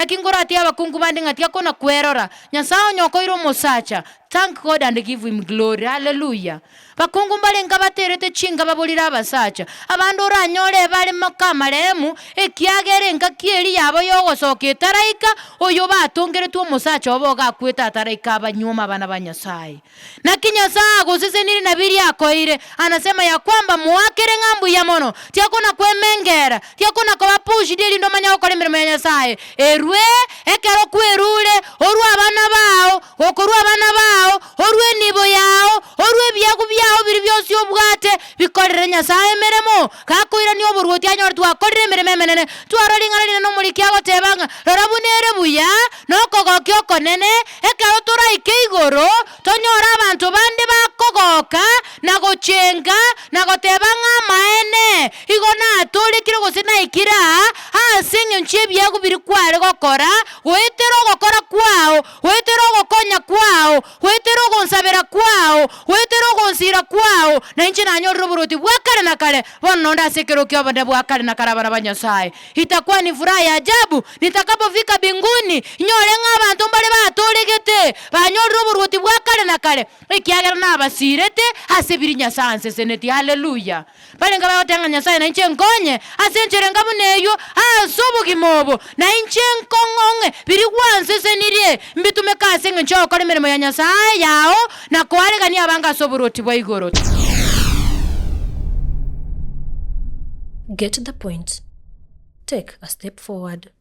Naki nkoratie abakungu bande ng'a tiga kona kwerora, Nyasae onye okoire omosacha, thank God and give him glory, hallelujah. Bakungu mbare nkabaterete chinka baborire abasacha, abande oranyore bare moka amaremu, ekiagera engaki eria yabo y'ogosoka etaraika, oyo batongeretwe omosacha obo ogakwete ataraika abanyuome abana ba Nyasae. Naki Nyasae agosesenirie na biria akoeire, anasema ya kwamba moakere ng'a mbuya mono, tiakona kwemengera, tiakona koba pushed erinde omanye gokora emeremo ya Nyasae. Erwe ekero kwerure, orue abana bao, gokorua abana bao, orue enibo yao, orue ebiagu biao biria bionsi obwate, bikorere Nyasae emeremo. Gakoirania oboruoti anyore twakorire emeremo emenene, twarora ring'ana rinene omoriki agoteba ng'a, Rora buna ere buya, na okogokia okonene, Ekero toraike igoro, tonyore abanto bande bakogoka, na gochenga, na goteba ng'a amaene, igo natorekire gose naikire aa, ase engencho y'ebiagu biria kware gokora, goetera ogokora kwao, goetera ogokonya kwao, goetera ogonsabera kwao, goetera ogonsira kwao, na inche nanyorire oboruoti bwa kare na kare, bono nonde ase ekerogo ki'obonene bwa kare na kare abana ba Nyasae. Itakuwa ni furaha ya ajabu nitakapofika binguni, inyore ng'a abanto mbare batooregete, banyorire oboruoti bwa kare na kare, ekiagera nabasiirete ase biria Nyasae ansesenetie. Haleluya! Barenge bagoteba ng'a Nyasae nainche nkonye ase enchera enga buna eyio ase obogima obo, na inche nkong'ong'e biria gwansesenirie, mbitumeke ase engencho y'ogokora emeremo ya Nyasae yao na koaregania abange ase oboruoti bwa igoro. Get the point. Take a step forward.